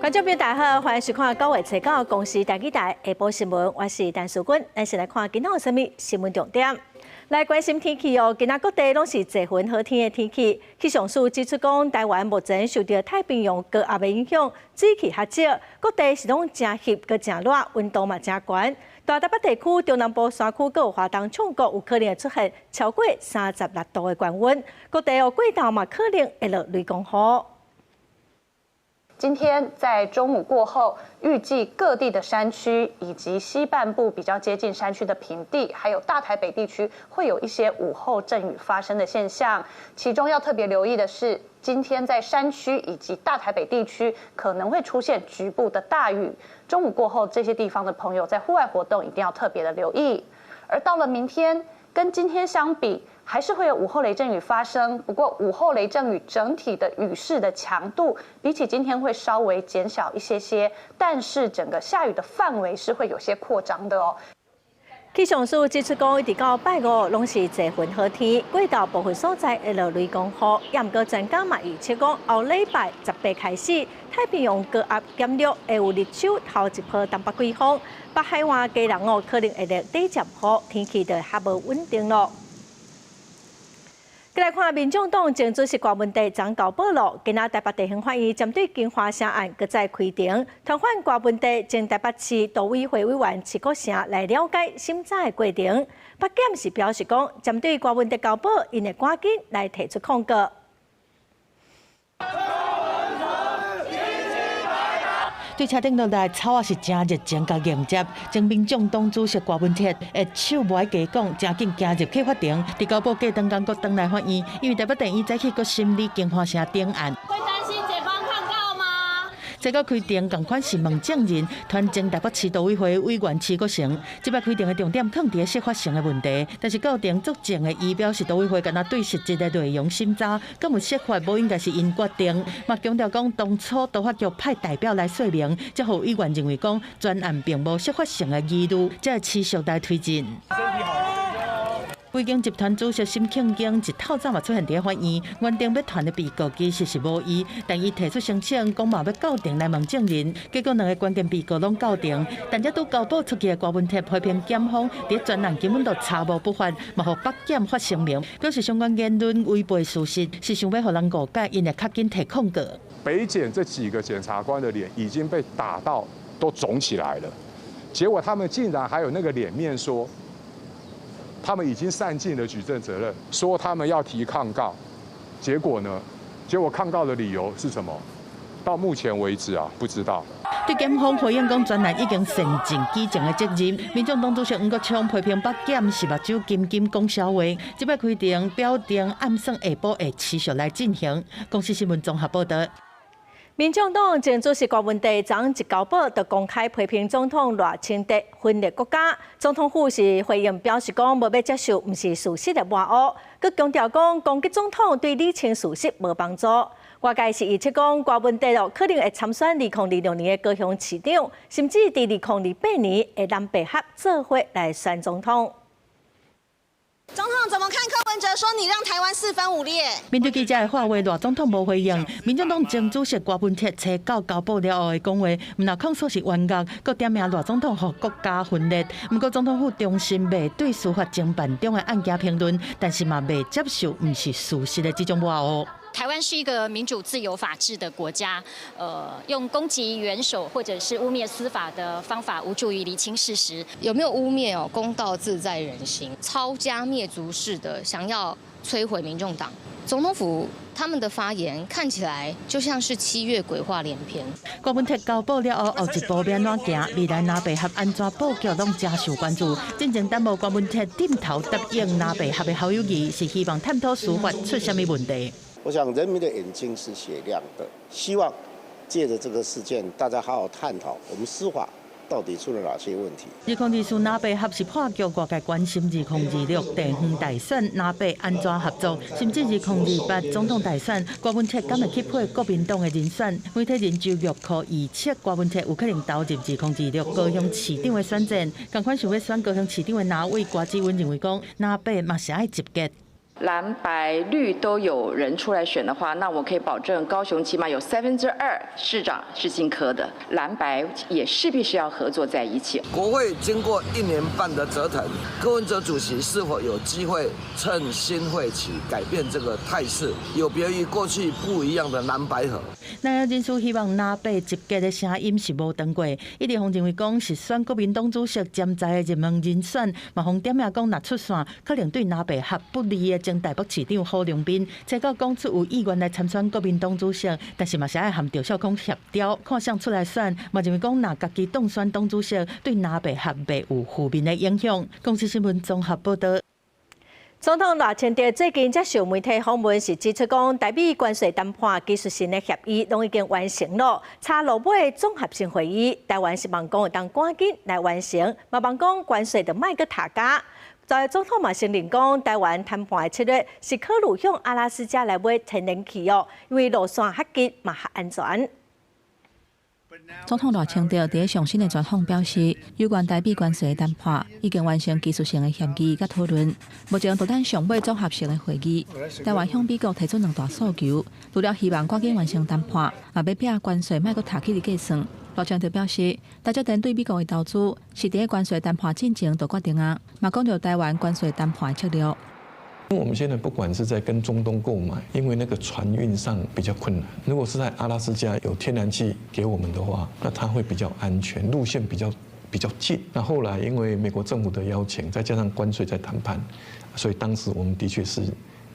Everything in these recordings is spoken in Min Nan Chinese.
觀眾朋友大家好，歡迎收看9月初9公視台語台下晡新聞，我是陳淑君。咱先來看今仔有啥物新聞重點。來關心天氣哦，今仔各地攏是濟雲好天的天氣。氣象署指出講，台灣目前受著太平洋高壓的影響，水汽較少，各地是攏誠翕閣誠熱，溫度嘛誠懸。大台北地區、中南部山區閣有花東縱谷有可能會出現超過36度的高溫，各地哦過晝嘛可能會落雷公雨。今天在中午過後，預計各地的山區以及西半部比較接近山區的平地，還有大台北地區，會有一些午後陣雨發生的現象。其中要特別留意的是，今天在山區以及大台北地區可能會出現局部的大雨。中午過後，這些地方的朋友在戶外活動一定要特別的留意。而到了明天，跟今天相比，還是會有午後雷陣雨發生，不過午後雷陣雨整體的雨勢的強度比起今天會稍微減小一些些，但是整個下雨的範圍是會有些擴張的哦。氣象署指出講，一直到拜五攏是濟雲好天，過晝部分所在會落雷公雨。也毋過專家嘛預測講，後禮拜18開始，太平洋高壓減弱，會有入秋頭一波東北季風，北海岸基隆哦可能會落短暫雨，天氣就較無穩定囉。過來看，民眾黨前主席柯文哲昨交保囉，今仔台北地方法院針對京華城案閣再開庭，傳喚柯文哲前台北市都委會委員徐國成來了解審查的過程。北檢是表示講，針對柯文哲交保，𪜶會趕緊來提出抗告。對車頂落來，草仔是誠熱情共迎接。前民眾黨主席柯文哲的手無愛加講，誠緊行入去法庭。佇交保過兩工，閣轉來法院，因為台北地院早起閣審理京華城頂案。會擔心檢方抗告嗎？這個開庭仝款是問證人，傳前台北市都委會委員徐國成。這擺開庭的重點囥佇咧釋法性的問題，但是到庭作證的伊表示，都委會敢若對實質的內容審查，敢有釋法無應該是𪜶決定。嘛強調講，當初都發局派代表來說明，才予委員認為講全案並無釋法性的疑慮，才會持續來推進。偉景集團主席沈慶京一透早嘛出現佇法院，原定欲傳的被告其實是無伊，但伊提出申請，講嘛欲到庭來問證人，結果兩个關鍵被告攏到庭，但這拄交保出去的柯文哲批評檢方佇全案根本就查無不法，嘛予北檢發聲明，表示相關言論違背事實，是想欲予人誤解，𪜶會較緊提控告。北檢這幾個檢察官的臉已經被打到都腫起來了，結果他們竟然還有那個臉面說，他們已經善盡了舉證責任，說他們要提抗告，結果呢？結果抗告的理由是什麼？到目前為止啊，不知道。對檢方回應講，全案已經善盡舉證的責任。民眾黨主席黃國昌批評北檢是目睭金金講笑話。這擺開庭表定暗算下晡會持續來進行。公視新聞綜合報導。民眾黨前主席柯文哲昨一交保就公開批評總統賴清德分裂國家。總統府是回應表示講，無欲接受毋是事實的抹烏，閣強調講攻擊總統對理清事實無幫助。外界是預測講，柯文哲可能會參選2026年的高雄市長，甚至佇2028年會藍白合做伙來選總統。總統怎麼看柯文哲說你讓台灣四分五裂？面對記者的話話，賴總統無回應。民眾黨前主席柯文哲初九交保了後的講話，毋但控訴是冤獄，閣點名賴總統予國家分裂。毋過總統府重申袂對司法偵辦中的案件評論，但是嘛袂接受毋是事實的這種抹烏。台灣是一個民主、自由、法治的國家，用攻擊元首或者是污衊司法的方法，無助於釐清事實。有沒有污衊哦？公道自在人心，抄家滅族式的想要摧毀民眾黨。總統府他們的發言看起來就像是7月鬼話連篇。柯文哲交保了後，後一步欲按怎行？未來藍白合按怎布局攏誠受關注。進前耽誤柯文哲點頭答應藍白合的侯友宜，是希望探討司法出啥物問題。我想人民的眼睛是雪亮的，希望借著這個事件，大家好好探討我們司法到底出了哪些問題。2024藍白合是破局，外界關心2026地方大選藍白按怎合作，甚至2028總統大選，柯文哲敢會去配國民黨的人選？媒體人就玉科預測柯文哲有可能投入2026高雄市長的選戰。仝款想欲選高雄市長的藍委郭志溫認為講，藍白嘛是愛集結。藍白綠都有人出來選的話，那我可以保證高雄起碼有2/3市長是姓柯的，藍白也勢必是要合作在一起。國會經過一年半的折騰，柯文哲主席是否有機會趁新會期改變這個態勢，有別於過去不一樣的藍白合？那人士希望藍白集結的聲音是無斷過，伊直予認為講是選國民黨主席潛在的熱門人選，嘛予點名講若出線，可能對藍白合不利的前台北市長侯龍斌，這個講出有意願來參選國民黨主席，但是嘛是愛和趙少康協調，看誰出來選，嘛認為講若家己當選黨主席，對藍白合袂有負面的影響。公視新聞綜合報道。總統賴清德最近接受媒體訪問時指出，講台美關稅談判技術性的協議攏已經完成了，差落尾綜合性會議，台灣希望講會當趕緊來完成，嘛望講關稅就莫閣疊加。在總統嘛承認講，台灣談判的策略是考慮向阿拉斯加來買天然氣哦，因為路線較近嘛較安全。總統賴清德佇上新的專訪表示，有關台美關稅的談判已經完成技術性的協議佮討論，目前就等上尾綜合性的會議。台灣向美國提出兩大訴求，除了希望趕緊完成談判，嘛欲拼關稅莫閣疊起來計算。賴清德表示，台積電對美國的投資是佇關稅談判進前就決定啊，嘛講著台灣關稅談判的策略。我們現在不管是在跟中東購買，因為那個船運上比較困難。如果是在阿拉斯加有天然氣給我們的話，那它會比較安全，路線比較近。那後來因為美國政府的邀請，再加上關稅在談判，所以當時我們的確是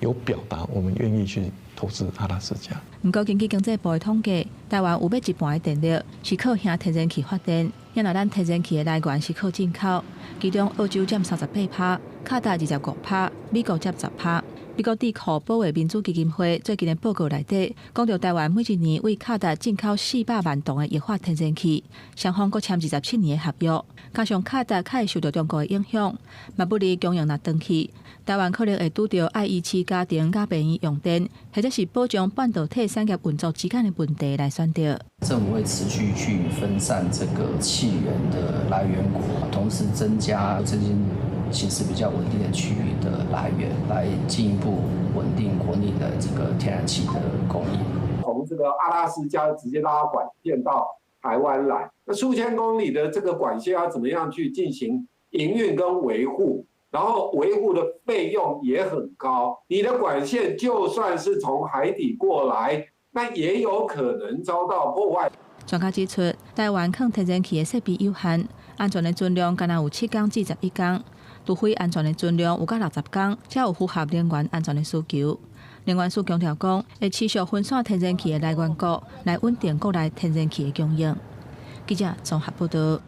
有表達我們願意去投資阿拉斯加。毋過根據經濟部的統計，台灣有欲一半的電力是靠現天然氣發電，若咱天然氣的來源是靠進口，其中澳洲佔38%，卡達25%，美國佔10%。美國智庫保衛民主基金會最近的報告內底，講著台灣每一年對卡達進口400萬噸的液化天然氣，雙方閣簽27年的合約，加上卡達較會受著中國的影響，嘛不利供應若斷去，台灣可能會拄著愛維持家庭佮病院用電，或者是保障半導體產業運作之間的問題來選擇。政府會持續去分散這個氣源的來源國，同時增加這些形勢比較穩定的區域的來源，來進一步穩定國內的這個天然氣的供應。從這個阿拉斯加直接拉管線到台灣來，那數千公里的這個管線要怎麼樣去進行營運跟維護？然後維護的費用也很高。你的管線就算是從海底過來，那也有可能遭到破壞。專家指出，台灣囥天然氣的設備有限，安全的存量干焦有7工至11工，除非安全的存量有到60工，才有符合能源安全的需求。能源署強調講，會持續分散天然氣的來源國，來穩定國內天然氣的供應。記者綜合報道。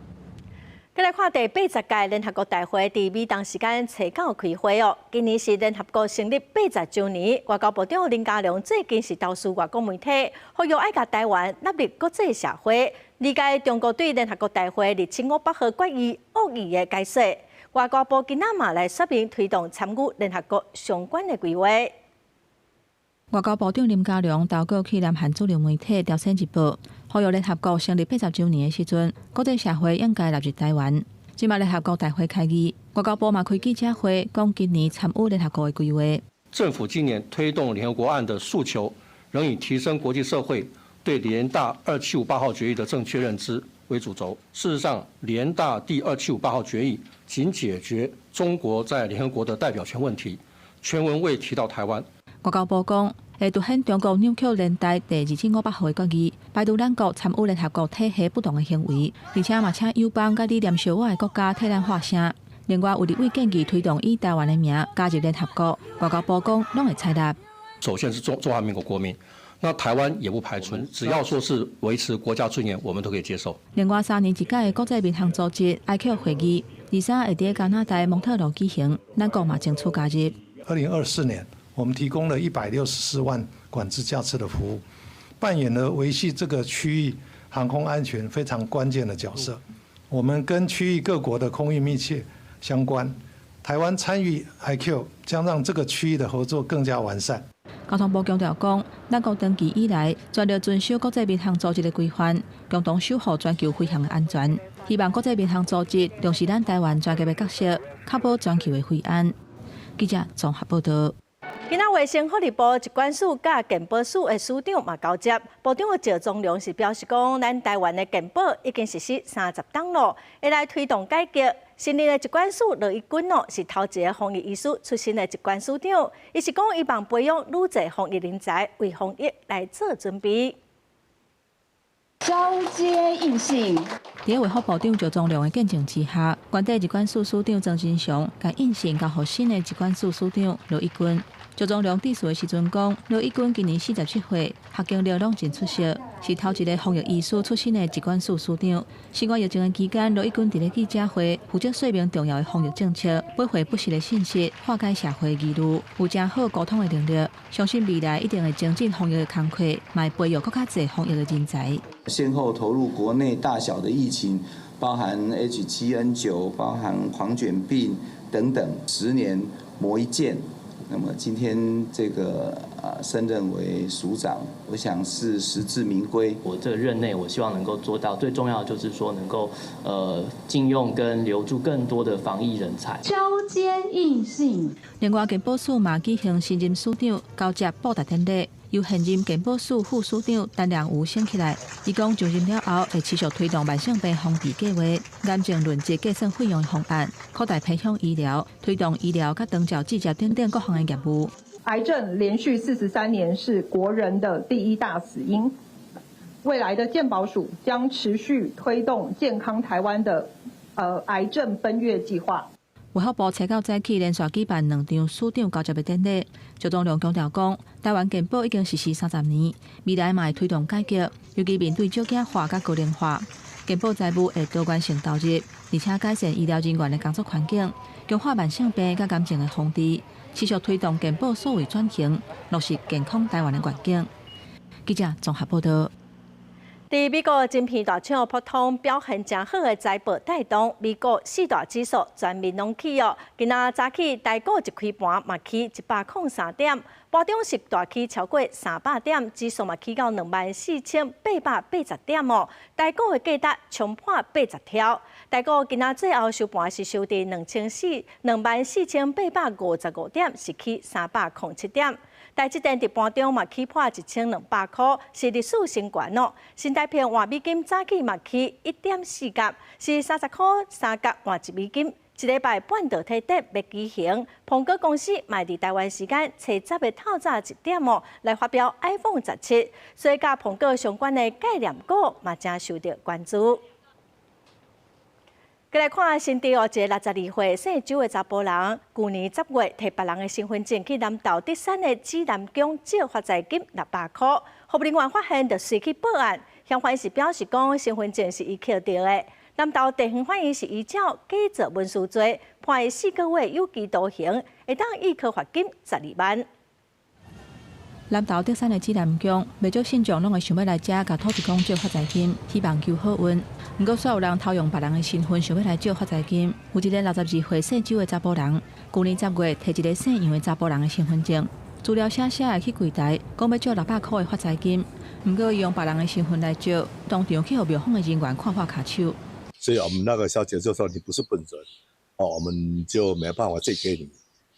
再來看第80屆聯合國大會，佇美東時間初九開會哦。今年是聯合國成立80週年，外交部長林佳龍最近是投書外國媒體，呼籲愛共台灣納入國際社會，理解中國對聯合國大會2758號決議惡意的解說。外交部今仔嘛來說明推動參與聯合國相關的規劃。外交部長林佳龍投稿去南韓主流媒體《朝鮮日報》，呼籲聯合國成立80週年的時陣，國際社會應該納入台灣。這馬聯合國大會開議，外交部嘛開記者會，講今年參與聯合國的規劃。政府今年推動聯合國案的訴求，仍以提升國際社會對聯大2758號決議的正確認知為主軸。事實上，聯大第二七五八號決議僅解決中國在聯合國的代表權問題，全文未提到台灣。外交部講，會凸顯中國扭曲聯大第2758號的決議，排除咱國參與聯合國體系不當的行為，而且嘛請友邦佮理念相倚的國家替咱發聲。另外，有立委建議推動以台灣的名加入聯合國，外交部講攏會採納。首先是中華民國國民，那台灣也不排除，只要說是維持國家尊嚴，我們都可以接受。另外，3年一屆的國際民航組織 ICAO 會議，23會佇加拿大蒙特盧舉行，咱國嘛爭取加入。 2024年，我們提供了164萬管制架次的服務，扮演了維繫這個區域航空安全非常關鍵的角色。我們跟區域各國的空運密切相關，台灣參與 ICAO 將讓這個區域的合作更加完善。交通部強調講，咱國長期以來全力遵守國際民航組織的規範，共同守護全球飛行的安全。希望國際民航組織重視咱台灣專業的角色，確保全球的飛安。記者綜合報道。今仔衛生福利部疾管署佮健保署的署長嘛交接，部長的趙宗龍是表示講，咱台灣的健保已經實施30冬咯，會來推動改革。新任的疾管署羅一鈞哦，是頭一个防疫醫師出身的疾管署長，伊是講希望培養愈濟防疫人才，為防疫來做準備。交接印信。佇衛福部長趙宗龍的見證之下，原底疾管署署長曾金祥共印信交予新的疾管署署長羅一鈞。趙宗龍致辭的時陣講，羅一鈞今年47歲，學經歷攏真出色，是頭一个防疫醫師出身的疾管署署長。新冠疫情的期間，羅一鈞佇咧記者會負責說明重要的防疫政策，回回不實的信息，化解社會疑慮，有誠好溝通的能力，相信未來一定會精進防疫的工課，嘛會培育閣較濟防疫的人才。先後投入國內大小的疫情，包含 H7N9，包含狂犬病等等，10年磨一劍。那麼今天這個升任為署長，我想是實至名歸。我這個任內，我希望能夠做到最重要的就是說能夠進用跟留住更多的防疫人才。交接印信。另外，健保署嘛舉行新任署長交接布達典禮，由現任健保署副署長陳良宇升起來。伊講就任了後，會持續推動慢性病防治計劃、癌症論治計算費用方案、擴大偏鄉醫療、推動醫療佮長照置接等等各項的業務。癌症連續43年是國人的第一大死因。未來的健保署將持續推動健康台灣的癌症奔躍計劃。衛福部初九早起連續舉辦兩場署長交接的典禮，趙宗龍強調講，台灣健保已經實施30年，未來嘛會推動改革，尤其面對少子化佮高齡化，健保財務會多元性投入，而且改善醫療人員的工作環境，強化慢性病佮癌症的防治，持續推動健保數位轉型，落實健康台灣的願景。記者綜合報道。佇美國晶片大廠撲通表現誠好的財報帶動，美國四大指數全面攏起哦。今仔早起台股一開盤嘛起103點，盤中是大起超過300點，指數嘛起到24,880點哦。台股的價值衝破80兆，台股今仔最後收盤是收佇24,855點，是起307點。台積電佇盤中嘛起破1200箍，是歷史新高哦。新台幣換美金早起嘛起1.4角，是30箍3角換1美金。這禮拜半導體節欲舉行，蘋果公司嘛佇台灣時間初十的透早1點哦，來發表 iPhone 17，所以佮蘋果相關的概念股嘛誠受著關注。過來看新竹哦，一个62歲姓周的查埔人，舊年10月提別人的身份證去南投竹山的指南宮借發財金600箍，服務人員發現就隨去報案，嫌犯是表示講身份證是伊抾著的。南投地方法院是依照假造文書罪判伊4個月有期徒刑，會當易科罰金12萬。南投竹山的指南宮，袂少信眾攏會想欲來遮共土地公借發財金，希望求好運。毋過，煞有人偷用別人的身份，想欲來借發財金。有一个62歲姓周的查埔人，舊年10月提一个姓楊的查埔人的身份證，資料寫寫的去櫃台，講欲借600箍的發財金。毋過，伊用別人的身份來借，當場去予廟方的人員看破跤手。所以我們那個小姐就說：“你不是本人，哦，我們就沒辦法借給你。”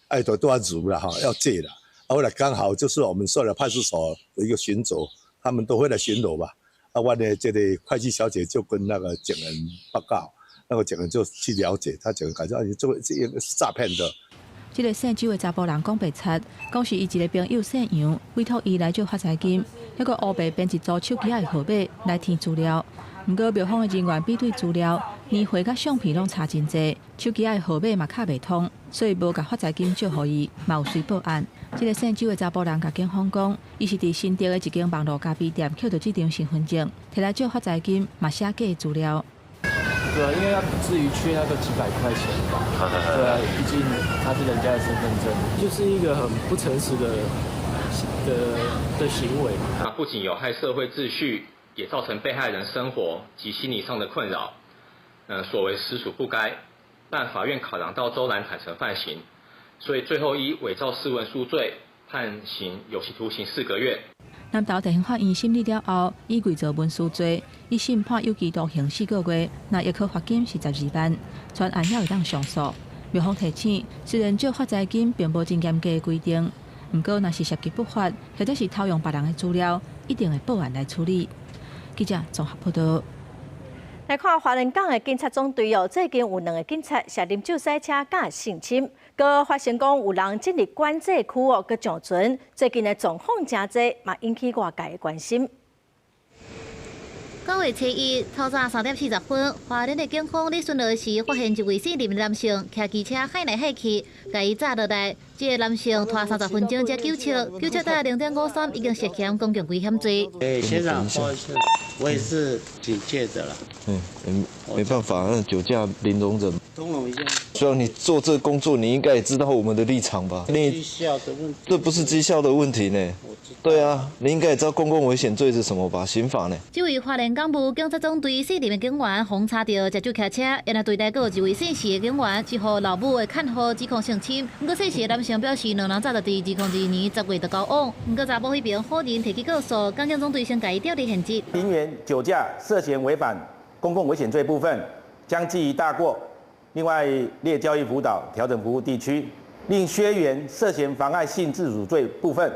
哎，都都要租了哈，要借了。後來剛好就是我們受了派出所的一個巡邏，他們都會來巡邏吧。啊，我呢這個會計小姐就跟那個警員報告，那個警員就去了解，他警員感覺啊，你這個這個是詐騙的。這个姓周的查埔人講白賊，講是伊一个朋友姓楊委託伊來借發財金，猶閣烏白編一組手機仔的號碼來填資料。毋過廟方的人員比對資料，年歲佮相片攏差真濟，手機仔的號碼嘛敲袂通，所以無共發財金借予伊，嘛有隨報案。這个姓周的查埔人共警方講，伊是佇新竹的一間網路咖啡店抾著這張身份證，提來借發財金，嘛寫假資料。對啊，應該要不至於缺那個幾百塊錢吧？對啊，畢竟他是人家的身份證，就是一個很不誠實的行為。那不僅有害社會秩序，也造成被害人生活及心理上的困擾。所為實屬不該。但法院考量到周蘭坦承犯行，所以最後依偽造私文書罪判刑有期徒刑4個月。南投地方法院審理了後，以偽造文書罪，一審判有期徒刑四個月，若易科罰金是12萬。全案猶會當上訴。廟方提醒，雖然借發財金並無真嚴格的規定，毋過，若是涉及不法，或者是偷用別人的資料，一定會報案來處理。記者綜合報道。來看花蓮港的警察總隊哦，最近有兩个警察涉啉酒駛車佮性侵，閣發現講有人進入管制區哦，閣上船。最近的狀況誠濟，嘛引起外界的關心。9月7日，透早3點40分，花蓮的警方佇巡邏時發現一位姓林的男性騎機車駛來駛去，共伊紮落來。這个男性拖30分鐘才救出，救出到0點53，已經涉嫌公共危險罪。欸，學長，不好意思，我也是警戒的啦。嗯，沒辦法，那酒駕零容忍。通融一下。雖然你做這個工作，你應該也知道我們的立場吧？績效的問題。這不是績效的問題呢。對啊，你應該也知道公共危險罪是什麼吧？刑法呢？這位花蓮港務警察總隊四名警員訪查著食酒騎車，原來對待閣有一位姓謝的警員是予老母的看護指控性侵。毋過姓謝的男性表示，兩人早就佇2002年10月就交往。毋過查某彼爿否認提起告訴，港警總隊先共伊調離現職。林員酒駕涉嫌違反公共危險罪部分，將記一大過。另外列教育輔導調整服務地區，另薛員涉嫌妨礙性自主罪部分。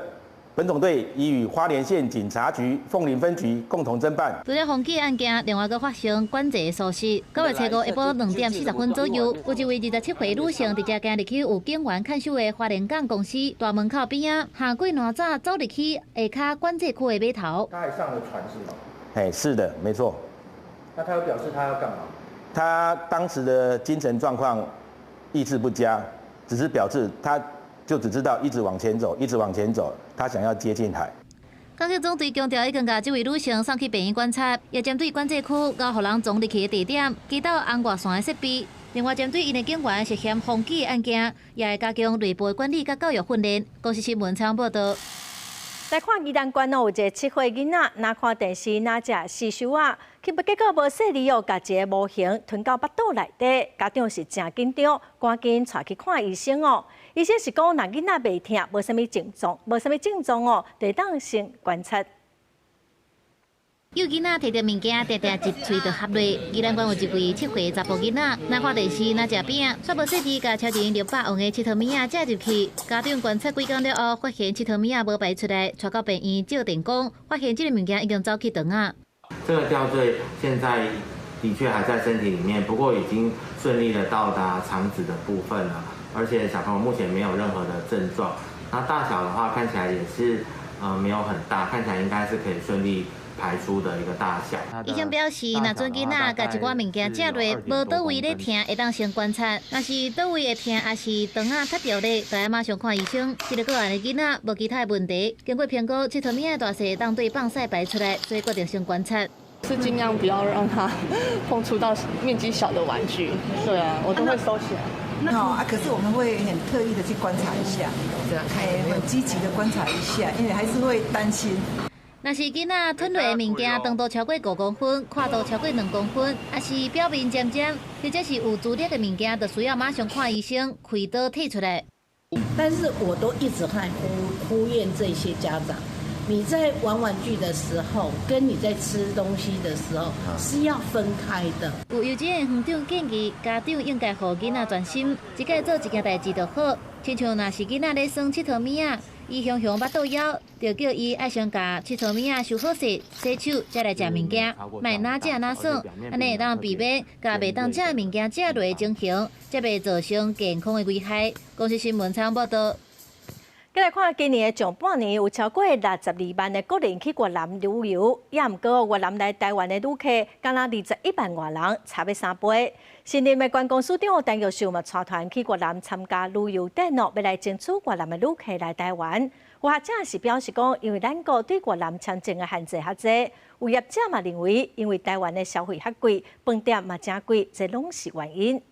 本總隊已與花蓮縣警察局鳳林分局共同偵辦。除了封記案件，另外閣發生管制的疏失。9月5下晡2點40分左右，有一位27歲女性佇遮行入去有警員看守的花蓮港公司大門口邊仔，下過爛早走入去下跤管制區的碼頭。他還上了船是嗎？哎，是的，沒錯。那他有表示他要幹嘛？他當時的精神狀況意志不佳，只是表示他。就只知道一直往前走，一直往前走，他想要接近海。港警總隊強調，已經共這位女性送去病院觀察，也針對管制區𠢕予人傱入去的地點，祈禱紅外線的設備。另外，針對𪜶的警員涉嫌封記的案件，也會加強內部的管理佮教育訓練。公視新聞採訪報導。來看宜蘭縣哦，有一个7歲囡仔，若看電視，若食時壽仔，結果無細膩哦，共一个模型吞到腹肚內底，家長是誠緊張，趕緊帶去看醫生哦。醫生是講，若囡仔袂疼，無啥物症狀，無啥物症狀哦，就會當先觀察。幼囡仔提著物件，定定一喙就合落。宜蘭縣有一位7歲查埔囡仔，若看電視，若食餅，煞無細膩，共超前600磅的𨑨迌物仔食入去。家長觀察幾工了後，發現𨑨迌物仔無排出來，帶到病院照電光，發現這个物件已經走去腸仔。這個吊墜現在的確還在身體裡面，不過已經順利的到達腸子的部分了，而且小朋友目前沒有任何的症狀。那大小的話看起來也是，沒有很大，看起來應該是可以順利排出的一個大小。醫生表示，若準囡仔共一寡物件食落，無佗位咧疼，會當先觀察；若是佗位會疼，抑是腸仔塞著咧，就愛馬上看醫生。這个個案的囡仔無其他的問題，經過評估，𨑨迌物仔大細當對放屎排出來，所以決定先觀察。是盡量不要讓他碰觸到面積小的玩具。對啊，我都會收起來。那啊，可是我們會很特意的去觀察一下，對，很積極的觀察一下，因為還是會擔心。若是囡仔吞落的物件長度超過5公分，闊度超過2公分，抑是表面尖尖，或者是有珠粒的物件，就需要馬上看醫生，開刀剔出來。但是我都一直在呼籲這些家長，你在玩玩具的時候，跟你在吃東西的時候是要分開的。有幼稚園園長建議，家長應該予囡仔專心，一擺做一件代誌就好。親像若是囡仔咧耍𨑨迌物仔，伊雄雄腹肚枵，就叫伊愛先共𨑨迌物仔收好勢、洗手，才來食物件，莫哪食哪耍，按呢會當避免共袂當食的物件食落的情形，才袂造成健康的危害。公視新聞採訪報導。再來看今年的上半年，有超過62萬的國人去越南旅遊，也毋過越南來台灣的旅客，敢若21萬外人，差欲3倍。新任的觀光署長陳玉秀嘛，帶團去越南參加旅遊展哦，欲來爭取越南的旅客來台灣。有學者是表示講，因為咱國對越南簽證的限制較濟，有業者嘛認為，因為台灣的消費較貴，飯店嘛誠貴，這攏是原因。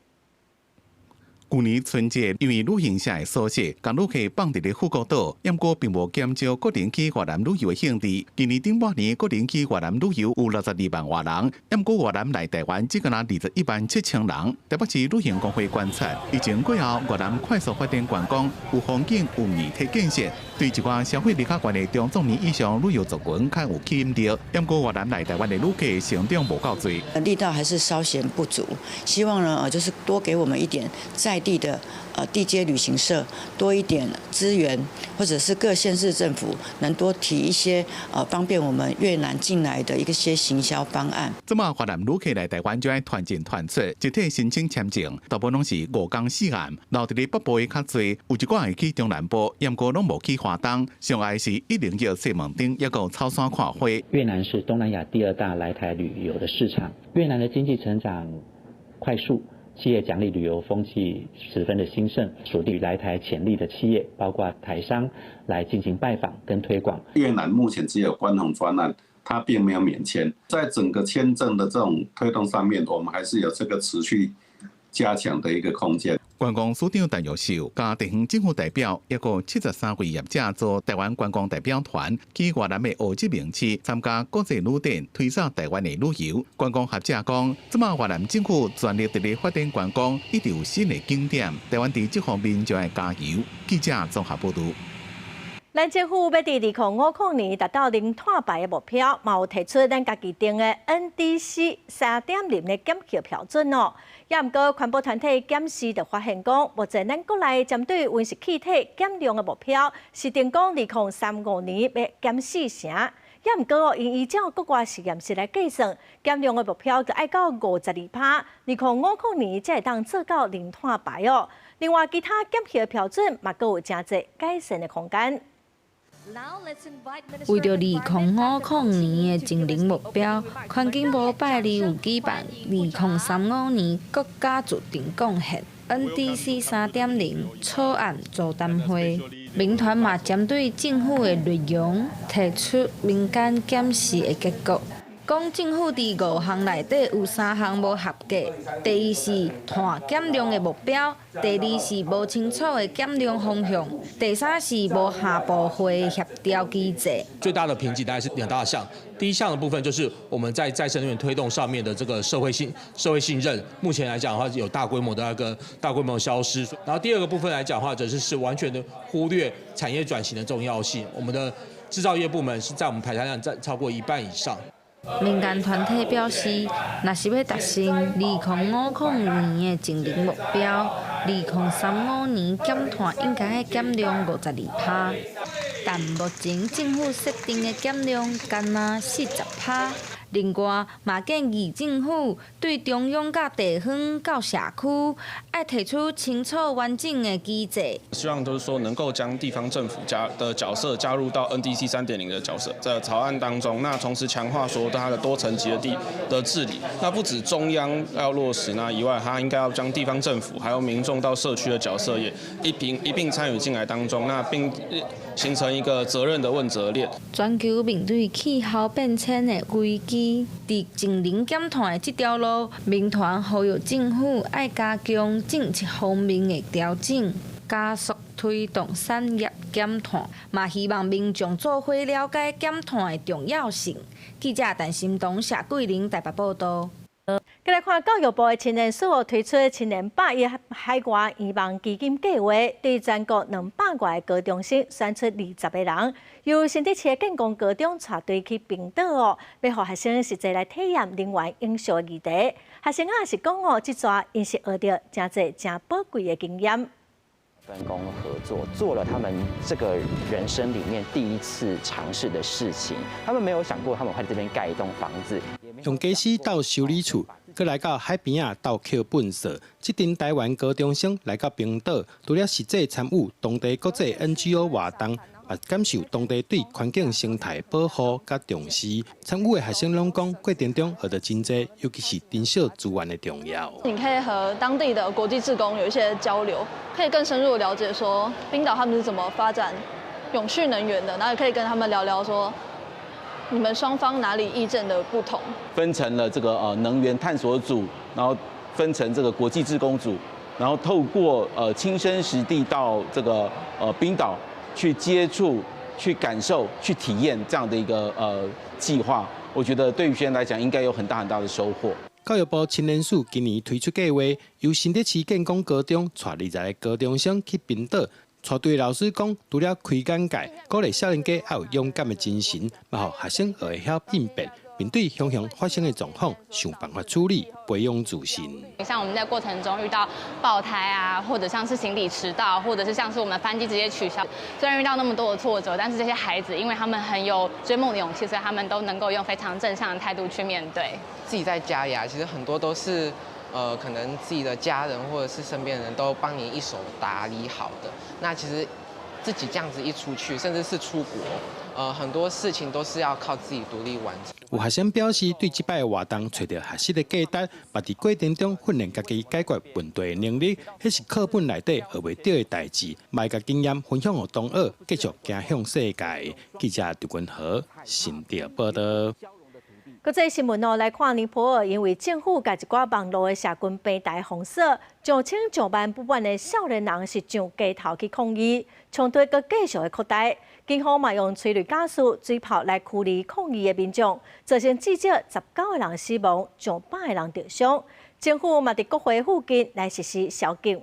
舊年春節，因為旅行社的疏失，共旅客放佇咧富國島，毋過並無減少國人去越南旅遊的興致。今年頂半年，國人去越南旅遊有62萬外人，毋過越南來台灣只敢若21萬7千人。台北市旅行公會觀察，疫情過後，越南快速發展觀光，有風景，有硬體建設，對一寡消費力較懸的中壯年以上旅遊族群較有吸引力。毋過越南來台灣的旅客成長無夠濟，力道還是稍顯不足，希望呢，就是多給我們一點在地的地接旅行社多一點資源，或者是各縣市政府能多提一些方便我們越南進來的一些行銷方案。這馬越南旅客來台灣就愛團進團出，集體申請簽證，大部分攏是五工四暗，留佇咧北部的較濟，有一寡會去中南部，毋過攏無去華東，上愛是101西門町，抑閣草山看花。越南是東南亞第二大來台旅遊的市場，越南的經濟成長快速。企業獎勵旅遊風氣十分的興盛，鎖定來台潛力的企業，包括台商來進行拜訪跟推廣。越南目前只有觀紅專案，它並沒有免簽。在整個簽證的這種推動上面，我們還是有這個持續加強的一個空間。觀光署長陳玉秀佮地方政府代表，抑閣73位業者組台灣觀光代表團去越南的胡志明市參加國際旅展，推廣台灣的旅遊。觀光學者講，這馬越南政府全力佇咧發展觀光，一定有新的景點。台灣佇這方面就愛加油。記者綜合報導。咱政府欲佇2050年達到零碳排的目標，嘛有提出咱家己定的 NDC 3.0的減排標準哦。也毋過環保團體檢視就發現講，目前咱國內針對溫室氣體減量的目標是定講2035年欲減四成。也毋過哦，𪜶依照國外實驗室來計算，減量的目標就愛到52%，2050年才會當做到零碳排哦。另外，其他減排標準嘛，閣有誠濟改善的空間。為著2050年的淨零目標，環境部拜二有舉辦2035年國家自定貢獻 NDC 3.0草案座談會，民團嘛針對政府的內容提出民間檢視的結果，講政府佇五項內底有三項無合格，第一是碳減量的目標，第二是無清楚的減量方向，第三是無下部會協調機制。最大的瓶頸大概是兩大項，第一項的部分就是我們在再生能源推動上面的這個社會信任，目前來講的話有大規模的那個大規模消失。然後第二個部分來講的話，則是完全的忽略產業轉型的重要性。我們的製造業部門是在我們排碳量佔超過一半以上。民間團體表示，若是欲達成2050年的淨零目標，2035年減碳應該愛減量52%，但目前政府設定的減量干焦40%。另外，嘛建議政府對中央佮地方到社區，愛提出清楚完整的機制。希望就是說能夠將地方政府加的角色加入到 NDC 3.0的角色在草案當中，那同時強化說它的多層級的地的治理。那不止中央要落實那以外，它應該要將地方政府還有民眾到社區的角色也一併參與進來當中，那並形成一個責任的問責鏈。全球面對氣候變遷的危機，佇淨零減碳的這條路，民團呼籲政府愛加強政策方面的調整，加速推動產業減碳，嘛希望民眾做伙了解減碳的重要性。記者陳心東、謝桂玲台北報導。閣來看教育部的青年署推出青年百億海外圓夢基金計劃，對全國200外個高中生選出20個人，由新竹市的建功高中帶隊去冰島哦，欲予學生實際來體驗能源永續的議題。學生仔是講哦，這逝𪜶是學著誠濟誠寶貴的經驗。分工合作，做了他們這個人生裡面第一次嘗試的事情。他們沒有想過他們會在這邊蓋一棟房子。用家私鬥修理厝，閣來到海邊仔鬥抾糞掃。這陣台灣高中生來到冰島，除了實際參與當地國際 NGO 活動，也感受當地對環境生態保護佮重視。參與的學生攏講，過程中學著真濟，尤其是珍惜資源的重要。你可以和當地的國際志工有一些交流，可以更深入了解說冰島他們是怎麼發展永續能源的，然後也可以跟他們聊聊說你們雙方哪裡意見的不同。分成了這個能源探索組，然後分成這個國際志工組，然後透過親身實地到這個冰島去接觸、去感受、去體驗這樣的一個計劃，我覺得對於學生來講應該有很大很大的收穫。教育部青年署今年推出計劃，由新竹市建功高中帶20個高中生去冰島。帶隊老師講，除了開眼界，鼓勵少年家愛有勇敢的精神，嘛予學生學會曉應變，並面對雄雄發生的狀況，想辦法處理，培養自信。像我們在過程中遇到爆胎啊，或者像是行李遲到，或者是像是我們班機直接取消，雖然遇到那麼多的挫折，但是這些孩子因為他們很有追夢的勇氣，所以他們都能夠用非常正向的態度去面對。自己在家裡啊，其實很多都是，可能自己的家人或者是身邊的人都幫你一手打理好的。那其實自己這樣子一出去，甚至是出國，很多事情都是要靠自己獨立完成。有學生表示，對這擺的活動揣著學習的價值，嘛佇過程中訓練家己解決問題的能力，彼是課本內底學袂著的代誌，嘛會共經驗分享予同學，繼續走向世界。記者劉君和新竹報道。國際新聞哦，來看尼泊爾，因為政府共一寡網路的社群平台封鎖，上千上萬不滿的少年人是上街頭去抗議，衝突閣繼續的擴大。警方嘛用催淚瓦斯、水炮來驅離抗議的民眾，造成至少19個人死亡，上百個人著傷。政府嘛佇國會附近來實施宵禁。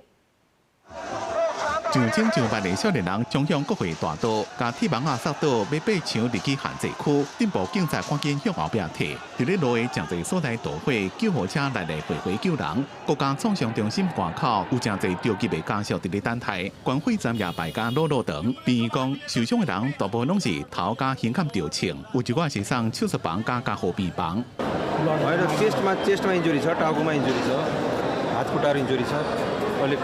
上千上萬的少年人衝向國會大道，共鐵網仔塞堵，欲爬牆入去限制區。鎮暴警察趕緊向後壁退。佇咧路的誠濟所在導火，救護車來來回回救人。國家創傷中心外口有誠濟著急的家屬佇咧等待，關費站也排甲老老長。病院講受傷的人大部分攏是頭佮胸坎著槍，有一寡是送手術房佮加護病房。होइन चेस्टमा चेस्टमा इन्जुरी छ, टाउकोमा इन्जुरी छ, हात खुट्टाहरू इन्जुरी छ। अहिले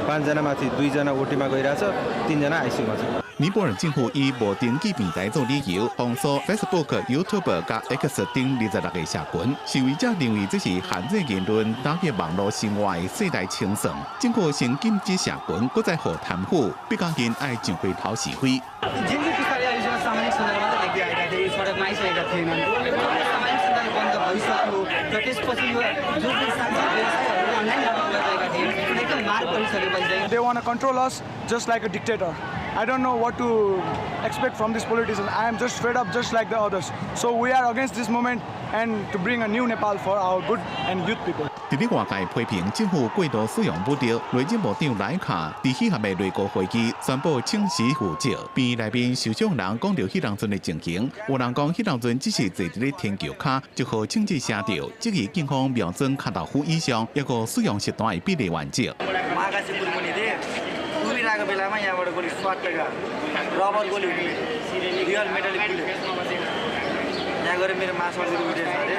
पाँचजना माथि दुईजना ओटीमा गइरहेछ, तिनजना आइसियूमा छ। 尼泊爾政府以無登記平台做理由，封鎖 Facebook、YouTube 佮 X 等26個社群。示威者認為這是限制言論、打擊網路生活的世代清算。政府先禁止社群，閣再予貪腐，逼甲𪜶愛上街頭示威。 सामाजिक सञ्जालमा त देख्दै आएका थिए, सडकमा आइसकेका थिएनन्। सामाजिक सञ्जाल बन्द भइसक्यो र त्यसपछि यो जुन जुन सामाजिक व्यवसायहरू अनलाइन गरिरहेका थिए, एकदम मार परिसकेपछि चाहिँ They want to control us just like a dictator. I don't know what to expect from this politician. I am just fed up just like the others. So we are against this movement and to bring a new Nepal for our good and youth people. 佇咧外界批評政府過度使用武力，內政部長萊卡佇喜合的內閣會議宣布請辭負責。病院內面受傷人講著彼當陣的情形，有人講彼當陣只是坐佇咧天橋跤，就予槍子射著，質疑警方瞄準跤頭趺以上，抑閣使用實彈的比例原則。 आकाशे मुनि थिएँ, उभिरहेको बेलामा यहाँबाट गोली स्वाट्ट रबर गोली, real metallic गोली। यहाँ गएर मेरो मासुमा अलिकति उठेको छ अरे,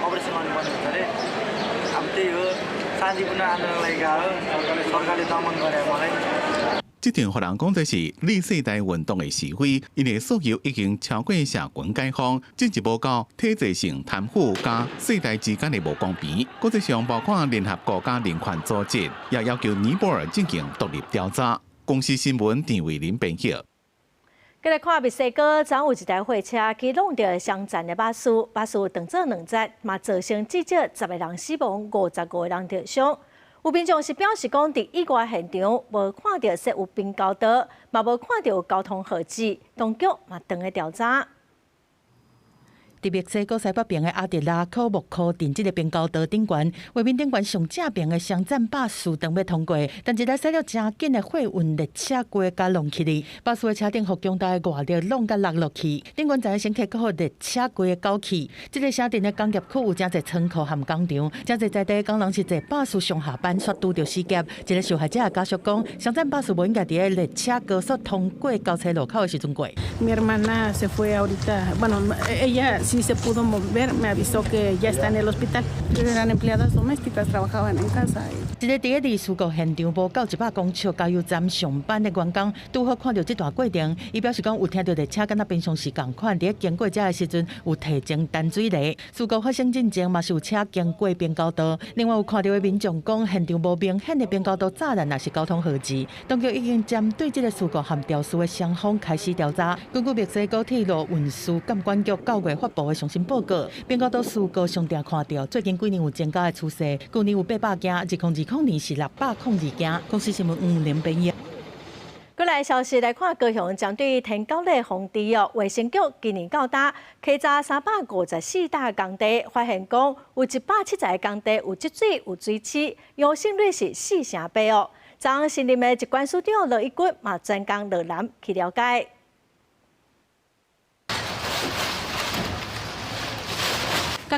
अपरेसन गर्नुपर्ने हुन्छ अरे। अब त्यही हो, शान्तिपूर्ण आन्दोलनलाई गाह्रो सरकारले दमन गरे मलाई।這場予人講這是綠世代運動的示威，𪜶的訴求已經超過社群解放，進一步到體制性貪腐佮世代之間的無公平。國際上包括聯合國佮人權組織，也要求尼泊爾進行獨立調查。公視新聞陳慧琳編譯。繼來看墨西哥，昨有一台貨車去挵著雙層的巴士，巴士斷做兩截，嘛造成至少10個人死亡，55個人著傷。有民眾是表示講，佇意外現場無看著設有平交道，嘛無看著有交通號誌，當局嘛正咧調查。佇墨西哥西北邊的阿特拉科莫科鎮這个平交道頂懸，畫面頂懸上正爿的雙層巴士當欲通過，但一台駛了誠緊的貨運列車過共挵去哩，巴士的車頂予強大的外力挵共落落去，頂懸載的乘客閣予列車規个攪去。這个城鎮的工業區有誠濟倉庫和工廠，誠濟在地的工人是坐巴士上下班，煞拄著死劫。一个受害者的家屬講，雙層巴士無應該佇咧列車高速通過交叉路口的時陣過。 Mi hermana se fue ahorita, bueno, ella sí se pudo mover, me avisó que ya está en el hospital. Eran empleadas domésticas, trabajaban en casa. 一个佇咧離事故現場無夠100公尺加油站上班的員工，拄好看著這段過程，伊表示講有聽著列車敢若平常時仝款，佇咧經過遮的時陣有提前彈水螺。事故發生進前嘛是有車經過平交道，另外有看著的民眾講，現場無明顯的平交道柵欄，抑是交通號誌。當局已經針對這个事故和肇事的雙方開始調查。根據墨西哥鐵路運輸監管局9月發布的上新報告，平交道事故上定看著，最近幾年有增加的趨勢，舊年有800件，2020年是602件。公視新聞吳林編譯。過來消息來看，高雄針對天狗的防治哦，衛生局今年到今稽查354搭工地，發現講有170個工地有積水、有水刺，陽性率是4.8%哦。昨新任的疾管署長羅一鈞嘛專工落南去了解。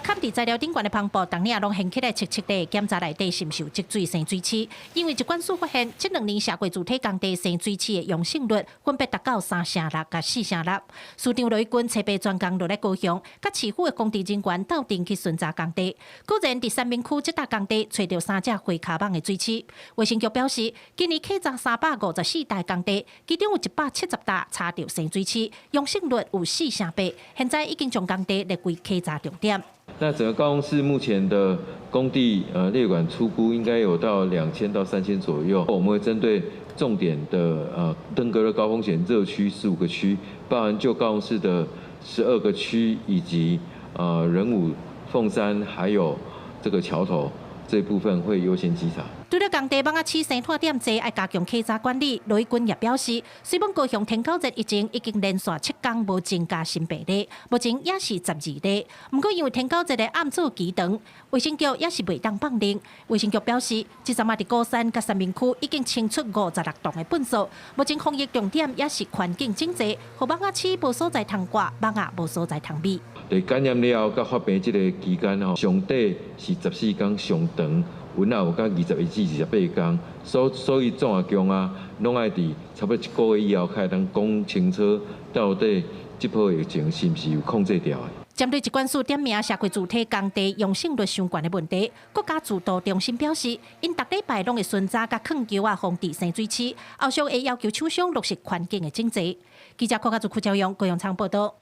共崁佇材料頂懸的帆布，逐年攏掀起來摵摵的檢查內底是毋是有積水生水螭。因為疾管署發現，這2年社會主體工地生水螭的陽性率分別達到3成6佮4成6。市長羅致光差派專工落來高雄，佮市府的工地人員鬥陣去巡查工地。果然佇三民區這搭工地揣著三隻灰跤蠓的水螭。衛生局表示，今年稽查354台工地，其中有170台查著生水螭，陽性率有4成8。現在已經將工地列為稽查重點。那整個高雄市目前的工地，列管初估應該有到2000到3000左右。我們會針對重點的登革熱高風險熱區15個區，包含舊高雄市的12個區，以及仁武、鳳山，還有這個橋頭這部分會優先稽查。除了工地蠓仔鼠生湠點濟，愛加強稽查管理。羅致光也表示，雖罔高雄天狗熱疫情已經連續7工無增加新病例，目前也是12例。毋過因為天狗熱的暗做期長，衛生局也是袂當放任。衛生局表示，這陣仔佇鼓山佮三民區已經清出56棟的糞埽，目前防疫重點也是環境整齊，予蠓仔鼠無所在通掛，蠓仔無所在通覕。佇感染了後佮發病這個期間吼，上短是14工，上長有若有到21至28工，所以總啊共啊，攏愛佇差不多一個月以後，才會當講清楚到底這波疫情是毋是有控制牢的。針對疾管署點名社會主體工地陽性率傷懸的問題，國家自導中心表示，𪜶逐禮拜攏會巡查佮囥橋仔防治生水螭，後續會要求廠商落實環境的整齊。記者郭家祖、柯昭陽、高陽昌報道。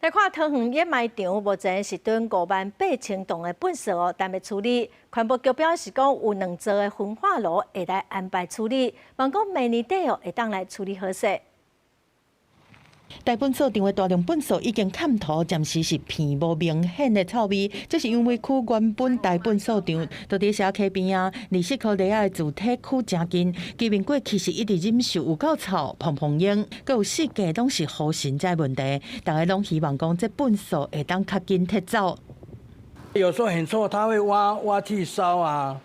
來看桃園掩埋場，目前是囤5萬8千噸的糞埽哦，等欲處理。環保局表示講，有兩座的焚化爐會來安排處理，望講明年底哦會當來處理好勢。大糞埽場的大量糞埽已經崁塗，暫時是鼻無明顯的臭味。這是楊梅區原本大糞埽場，就佇社區邊仔，離石科里仔的住宅區誠近。居民過去是一直忍受有夠臭、蓬蓬煙，閣有四界攏是烏塵這問題。大家攏希望講這糞埽會當較緊撤走。有時候很臭，他會挖挖去燒啊，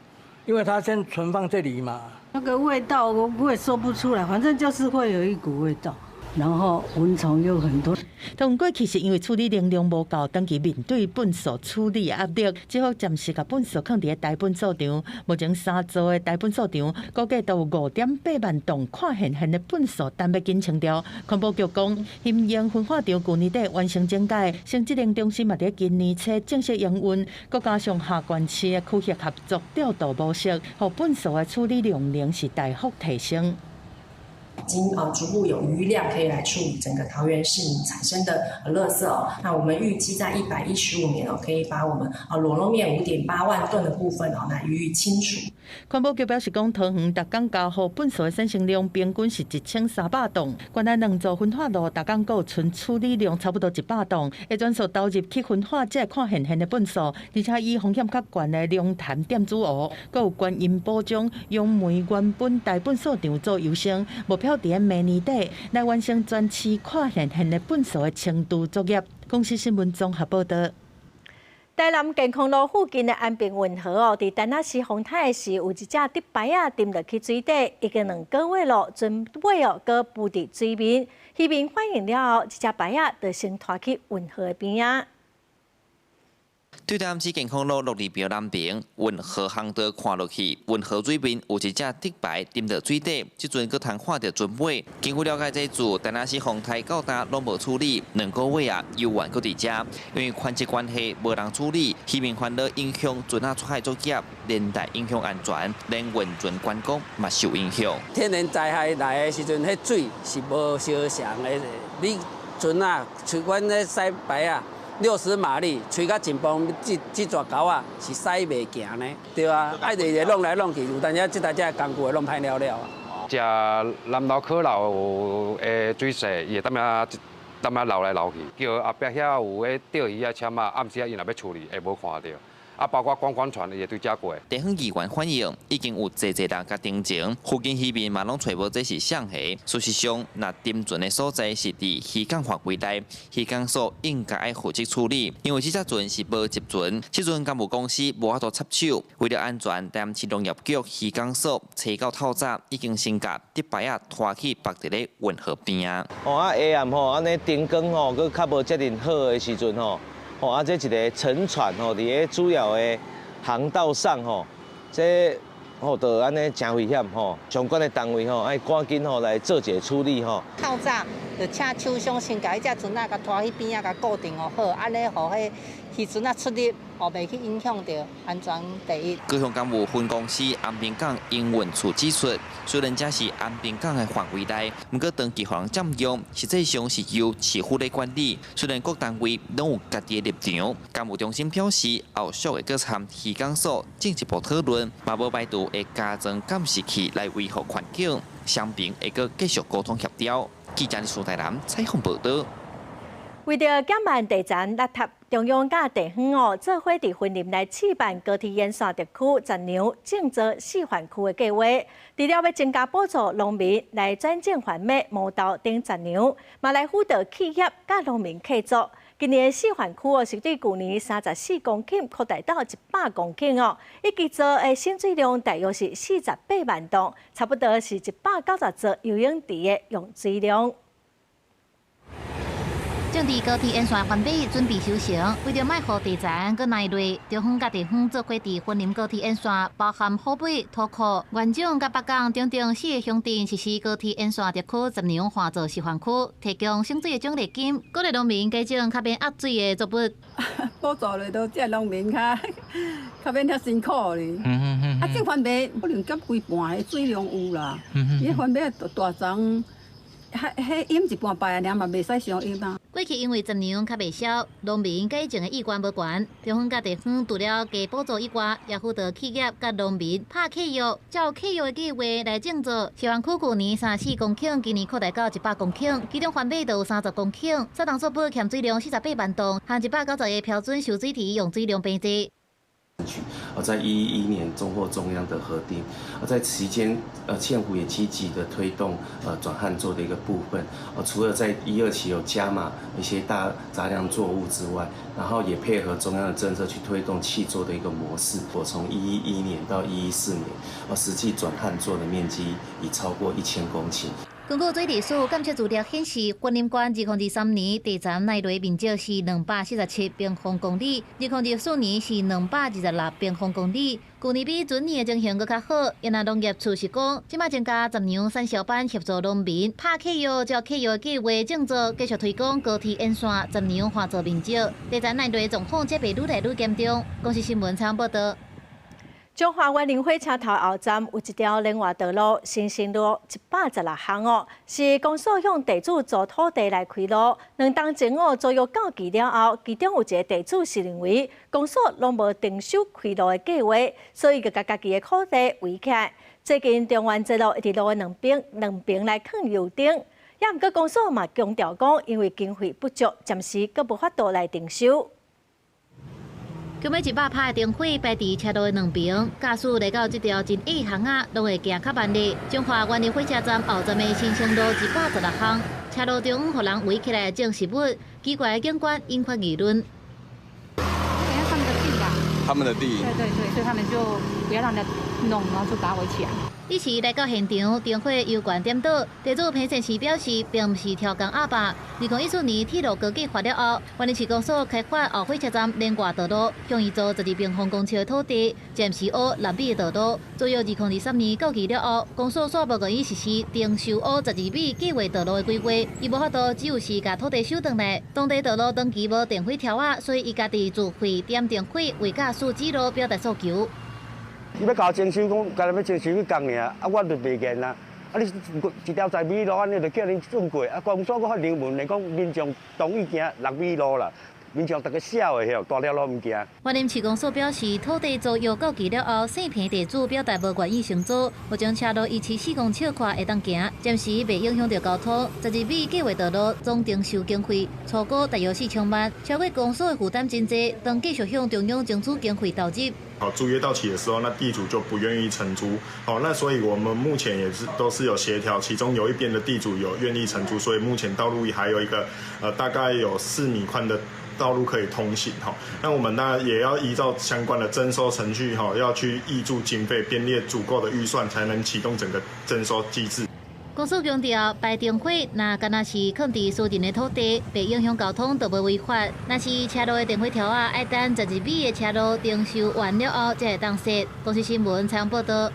因為他先存放這裡嘛。那個味道我不會說不出來，反正就是會有一股味道。然後蚊蟲又很多。當過去是因為處理能量無夠，長期面對糞埽處理的壓力，只好暫時共糞埽囥佇大糞埽場。目前三座的大糞埽場，估計都有5.8萬噸看現現的糞埽等欲緊清掉。環保局講，興榮焚化場舊年底完成整改，生質能中心嘛佇今年初正式營運，閣加上下縣市的區域合作調度模式，予糞埽的處理量能是大幅提升。已經逐步有餘量可以來處理整個桃園市民產生的垃圾哦。那我們預計在115年哦，可以把我們裸露面5.8萬噸的部分哦，來予以清除。環保局表示講，桃園逐工交予糞埽的產生量平均是1300噸，原來兩座焚化爐逐工閣有存處理量差不多100噸，會全數投入去焚化這個看現現的糞埽，而且以風險較懸的龍潭電子湖，閣有觀音埔將楊梅原本大糞埽場做優先，目標佇明年底來完成全市看現現的糞埽的清除作業。公視新聞綜合報導。台南健康路附近的安平運河哦，佇陳仔時風颱時，有一隻竹排仔沉落去水底，已經2個月咯，船尾哦，閣浮佇水面。漁民發現了後，這隻排仔就先拖去運河的邊仔。對台南市健康路鹿兒廟南爿運河航道看落去，運河水面有一隻竹排沉佇水底，這陣閣通看著船尾。根據了解，這自陳仔時風颱到今攏無處理，2個月啊，猶原閣佇遮，因為寬質關係無人處理，漁民煩惱影響船仔出海作業，連帶影響安全，連運船觀光嘛受影響。天然災害來的時陣，彼水是無相像的。你船仔，像阮咧駛排仔。60馬力，吹甲盡風，這這逝溝仔是駛袂行呢，對啊，愛日日弄來弄去，有當時這台這工具會弄歹了了啊。食南投可流的水勢，伊會淡仔淡仔流來流去，叫後壁遐有咧釣魚仔車仔，暗時仔𪜶若欲處理，會無看著。啊，包括觀光船伊會對遮過。地方議員反映，已經有濟濟人共澄清，附近漁民嘛攏揣無這是誰的。事實上，若沉船的所在是佇漁港範圍內，漁港所應該愛負責處理，因為這隻船是無籍船，這陣工務公司無法度插手。為了安全，台南市農業局漁港所揣到透早已經先共竹排仔拖去縛佇咧運河邊仔。哦啊，下暗吼，按呢燈光吼，閣較無遮爾好的時陣吼。吼啊，這一个沉船吼，佇咧主要的航道上吼，這吼就按呢誠危險吼，相關的單位吼愛趕緊吼來做一个處理吼。透早就請廠商先共彼隻船仔共拖彼邊仔，共固定予好，按呢予彼漁船仔出入哦，袂去影響著安全第一。高雄港務分公司安平港營運處指出，雖然這是安平港的範圍內，毋過長期予人佔用，實際上是由市府咧管理。雖然各單位攏有家己的立場，港務中心表示，後續會閣參漁港所進一步討論，嘛無排除會加裝監視器來維護環境，雙邊會閣繼續溝通協調。記者蘇台南採訪報導。為著減慢地層落塌，中央佮地方哦，做伙佇雲林來試辦高鐵沿線特區雜糧種作示範區的計畫，除了欲增加補助農民來轉種番麥、毛豆等雜糧，嘛來輔導企業佮農民契作。今年的示範區哦，是對舊年34公頃擴大到100公頃哦，預計做的盛水量大約是48萬噸，差不多是190座游泳池的用水量。種佇高鐵沿線番麥準備收成，為著莫予地層閣來落，中央佮地方做伙佇雲林高鐵沿線，包含虎尾、土庫、元種佮北港等等四個鄉鎮實施高鐵沿線特區雜糧旱作示範區，提供省水的獎勵金，鼓勵農民改種較免壓水的作物。補助落都這農民較較免遐辛苦咧。啊，種番麥可能減規半的水量有啦。伊番麥大欉，彼彼淹一半擺爾嘛，袂使傷淹啊。過去因為雜糧較袂銷，農民改種的意願無懸。中央佮地方除了加補助以外，也輔導企業佮農民拍契約，照契約的計畫來種作。示範區舊年34公頃，今年擴大到100公頃，其中番麥就有30公頃，三冬作物欠水量48萬噸，和190個標準蓄水池用水量平濟。在111年終獲中央的核定，而在期間，縣府也積極的推動，轉旱作的一個部分，除了在一二期有加碼一些大雜糧作物之外，然後也配合中央的政策去推動契作的一個模式。我從111年到114年，實際轉旱作的面積已超過1000公頃。根據水利署監測資料顯示，雲林縣2023年地層內泥面積是247平方公里，2024年是226平方公里。舊年比前年的情形閣較好。因為農業處是講，這馬增加雜糧產銷班協助農民拍契約，照契約計畫種作，繼續推廣高鐵沿線雜糧旱作面積。地層內泥狀況才袂愈來愈嚴重。公視新聞採訪報導。彰化員林火車頭後站有一條連外道路，新生路116巷哦，是公所向地主租土地來開路。2冬前哦，租約到期了後，其中有一个地主是認為公所攏無徵收開路的計劃，所以就共家己的土地圍起來。最近中原捷路一直路的兩邊兩邊來囥油燈，也毋過公所嘛強調講，因為經費不足，暫時閣無法度來徵收。今尾100拍的燈火擺佇車路的兩邊，駕駛來到這條真矮巷仔，攏會行較慢咧。彰化員林火車站後站的新生路116巷，車路中予人圍起來種植物，奇怪的景觀引發議論。他們的地吧？他們的地。對對對，所以他們就不要讓人家弄，然後就把它圍起來。彼時來到現場，燈火油管點倒，地主彭先生表示，並毋是刁工鴨霸。2014年鐵路高計劃了後，員林市公所開發後火車站連外道路，向伊租12平方公尺的土地，暫時挖6米的道路。租約2023年到期了後，公所煞無願意實施徵收挖12米計劃道路的規劃，伊無法度，只有是共土地收轉來。當地道路長期無電火柱仔，所以伊家己自費點電火，為駕駛指路表達訴求。伊欲共我徵收，講干焦欲徵收彼工爾，啊，我就袂願啊。啊，你一條十米路按呢，就叫恁轉過，啊，公所閣發明文來講，民眾同意行6米路啦。民眾逐家痟的吼，大條路毋行。員林市公所表示，土地租約到期了後，姓彭地主表達無願意承租，目前車路維持4公尺寬會當行，暫時袂影響著交通。12米計劃道路總徵收經費初估大約4000萬，超過公所的負擔真濟，當繼續向中央爭取經費投入。好，租約到期的時候，那地主就不願意承租。好，那所以我們目前也是都是有協調，其中有一邊的地主有願意承租，所以目前道路還有一個大概有4米寬的道路可以通行。哈，那我們呢也要依照相關的徵收程序，哈，要去挹注經費，編列足夠的預算，才能啟動整個徵收機制。公司強調，排燈火若敢若是囥佇私人的土地，袂影響交通，就無違法。若是車路的電火柱仔，愛等12米的車路徵收完了後，才會當設。公視新聞採訪報道。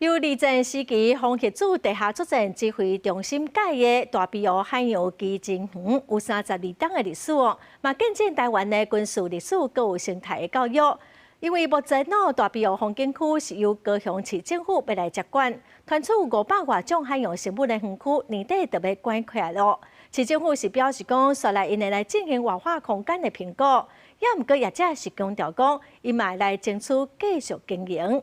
由二戰時期防核子地下作戰指揮中心蓋的大埤湖海洋基珍園，有32冬的歷史哦，嘛見證臺灣的軍事歷史，閣有生態的教育。因為目前哦，大埤湖風景區是由高雄市政府欲來接管，傳出500外種海洋生物的園區年底就欲關起來囉。市政府是表示講，紲來𪜶會來進行活化空間的評估，也毋過業者是強調講，𪜶嘛會來爭取繼續經營。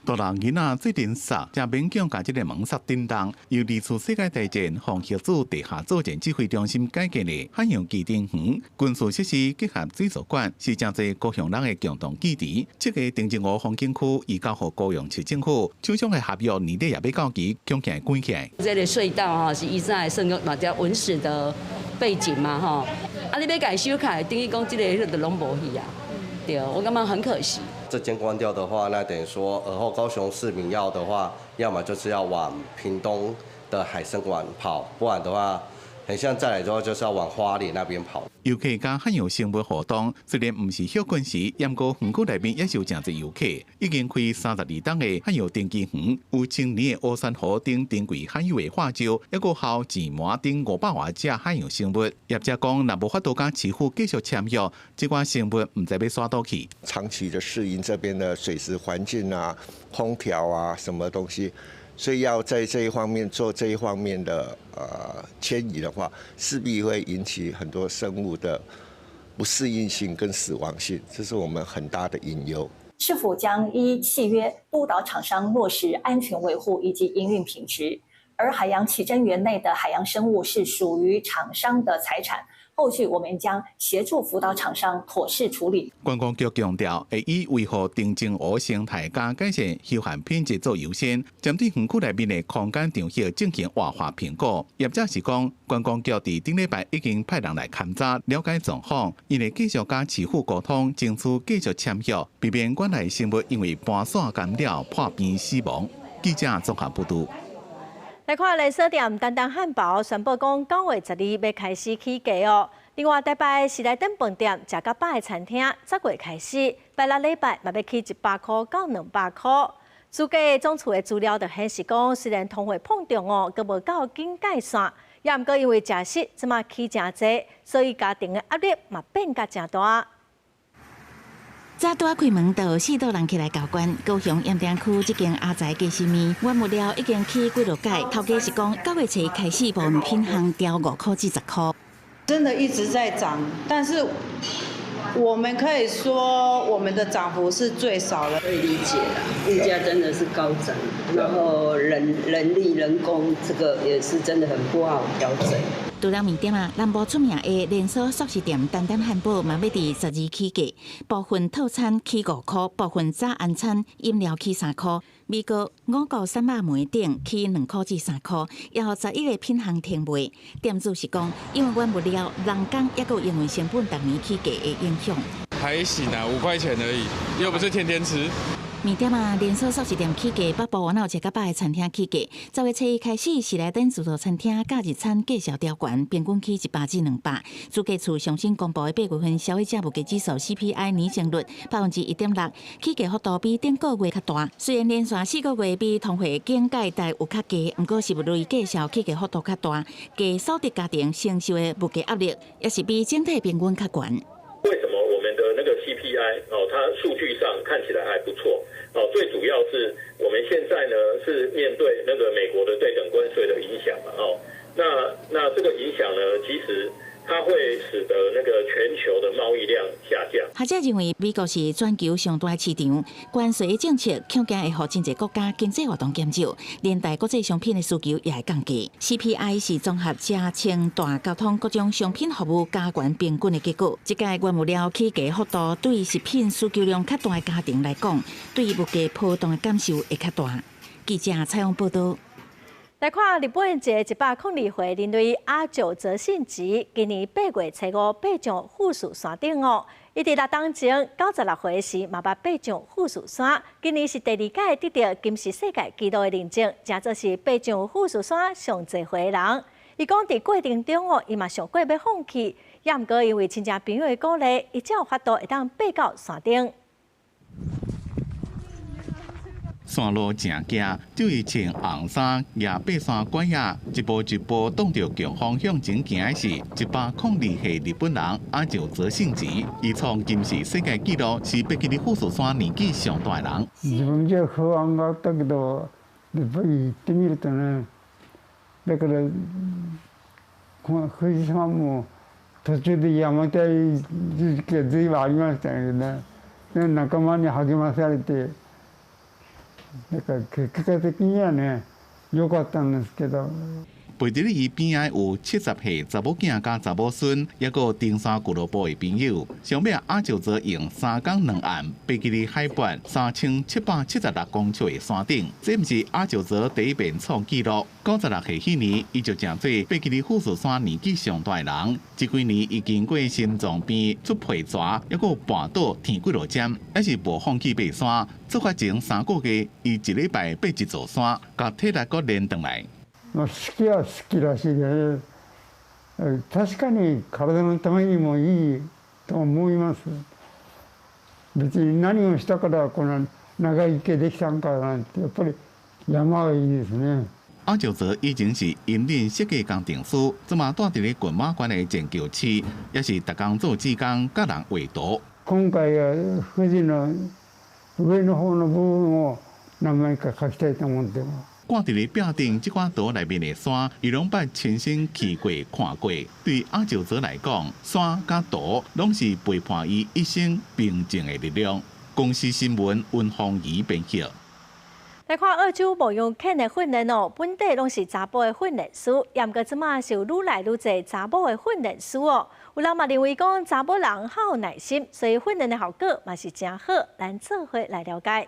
大人囡仔做陣捒，才勉強共這个門捒振動。由二次世界大戰防核子地下作戰指揮中心改建的海洋基珍園，軍事設施結合水族館，是誠濟高雄人的共同記憶。這个澄清湖風景區移交予高雄市政府，手上的合約年底也欲到期，恐驚關起來。這个隧道吼是以前算講嘛遮文史的背景嘛吼，啊你欲共伊收起來，等於講這个彼就攏無去啊，對，我感覺很可惜。這間關掉的話，那等於說，爾後高雄市民要的話，要麼就是要往屏東的海生館跑，不然的話，很像再來之後就是要往花蓮那邊跑。遊客佮海洋生物互動，雖然毋是歇睏時，毋過園區內面也是有誠濟遊客。已經開32冬的海洋登基園，有千年的烏珊瑚等珍貴罕有的化石，抑閣有簷鰻等500外隻海洋生物。業者講，若無法度佮市府繼續簽約，這寡生物毋知欲徙佗去。長期的適應這邊的水質環境啊、空調啊，什麼東西。所以要在這一方面做這一方面的遷移的話，勢必會引起很多生物的不適應性跟死亡性，這是我們很大的隱憂。市府將依契約督導廠商落實安全維護以及營運品質，而海洋奇珍園內的海洋生物是屬於廠商的財產。後續我們將協助輔導廠商妥善處理。觀光局強調，會以維護澄清湖生態佮改善休閒品質做優先，針對園區內面的空間場域進行活化評估。業者是講，觀光局佇頂禮拜已經派人來勘查了解狀況，𪜶會繼續佮市府溝通，爭取繼續簽約，避免館內生物因為搬線干擾破病死亡。記者綜合報導。來看連鎖店丹丹漢堡宣布講，9月12欲開始起價哦。另外，台北喜來登飯店食較飽的餐廳，10月開始，拜六禮拜嘛欲起100箍到200箍。主計總處的資料就顯示講，雖然通貨膨脹哦，閣無到警戒線，也毋過因為食食這馬起誠濟，所以家庭的壓力嘛變甲誠大。早拄仔開門，就有四桌人起來交關。高雄鹽埕區這間阿財雞絲麵，原物料已經起幾落擺，頭家是講9月初開始，部分品項調5箍至10箍。真的一直在漲，但是我們可以說我們的漲幅是最少的。可以理解啦，物價真的是高漲，然後人力人工這個也是真的很不好調整。除了麵店啊，南部出名的連鎖速食店丹丹漢堡嘛欲佇12起價，部分套餐起5箍，部分早晚餐飲料起3箍。美國五穀三肉糜等起2箍至3箍，也予11個品項停賣。店主是講，因為原物料、人工抑閣有營運成本逐年起價的影響。還行啊，5塊錢而已，又不是天天吃。麵店啊，連鎖速食店起價，北部哪有食較飽的餐廳起價。10月初一開始，喜來登自助餐廳假日餐繼續調懸，平均起100至200。主計處上新公布的8月份消費者物價指數 CPI 年增率1.6%，起價幅度比頂個月較大。雖然連續4個月比通貨警戒帶有較低，毋過是累計數起價幅度較大，低所得家庭承受的物價壓力，也是比整體平均較懸。為什麼我們的那個 CPI 哦，它數據上看起來還不錯哦，最主要是我們現在呢是面對那個美國的對等關稅的影響嘛哦，那這個影響呢，其實它會使得那個全球的貿易量下降。學者認為，美國是全球上大市場，關稅的政策恐驚會予真濟國家經濟活動減少，連帶國際商品的需求也會降低。CPI 是綜合食、穿、住、交通各種商品服務加權平均的結果。這屆原物料起價幅度對食品需求量較大的家庭來講，對物價波動的感受會較大。記者採訪報導。來看日本一个102歲人類阿久澤信吉，今年8月初5爬上富士山頂哦。伊佇六冬前96歲時，嘛捌爬上富士山。今年是第二屆得著金氏世界紀錄的認證，誠做是爬上富士山上濟歲的人。伊講佇過程中哦，伊嘛想過欲放棄，也毋過因為親戚朋友的鼓勵，伊才有法度會當爬到山頂。山路誠崎，就伊穿紅衫，舉爬山拐仔，一步一步擋著強風向前行的是102歲日本人阿久澤信吉，伊創金氏世界紀錄，是爬起富士山年紀上大的人。自分じゃ不安があったけど、やっぱり行ってみるとね、だからこの富士山も途中でやめたい時期が随分ありましたけどね、仲間に勵まされて。だから結果的にはね、良かったんですけど。陪佇咧伊邊仔有70歲查某囝佮查某孫，抑閣有登山俱樂部的朋友。上尾阿久澤用3工2暗爬去咧海拔3776公尺的山頂，這毋是阿久澤第一遍創紀錄。96歲彼年，伊就成做爬去咧富士山年紀上大的人。這幾年伊經過心臟病出皮蛇，抑閣有跋倒天幾落針，猶是無放棄爬山。出發前3個月，伊一禮拜爬一座山，共體力閣練轉來。まあ好きは好きらしいね。確かに體のためにもいいと思います。別に何をしたからこんな長生きできたんかなんて、やっぱり山はいいですね。阿久澤以前是引領設計工程師，這馬住佇咧群馬縣的善橋市，也是逐工做志工，佮人畫圖。今回は富士の上の方の部分を何枚か描きたいと思ってます。掛佇咧壁頂這款圖內面的山，伊攏捌親身去過、看過。對阿久澤來講，山佮圖攏是陪伴伊一生平靜的力量。公視新聞溫芳儀編輯。來看澳洲牧羊犬的訓練哦，本底攏是查埔的訓練師，也毋過這馬是有愈來愈濟查某的訓練師哦。有人嘛認為講查某人較有耐心，所以訓練的效果嘛是誠好。咱做伙來了解。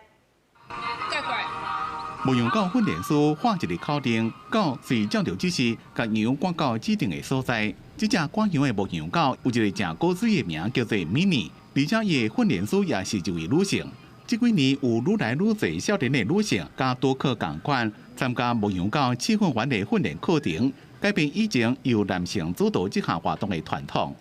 牧羊狗訓練師喊一個口令，狗隨照著指示，共羊趕到指定的所在。這隻趕羊的牧羊狗有一個誠古錐的名，叫做 Mini，而且伊的訓練師也是一位女性。這幾年有愈來愈濟少年的女性，佮多克仝款參加牧羊狗試訓員的訓練課程，改變以前由男性主導這項活動的傳統。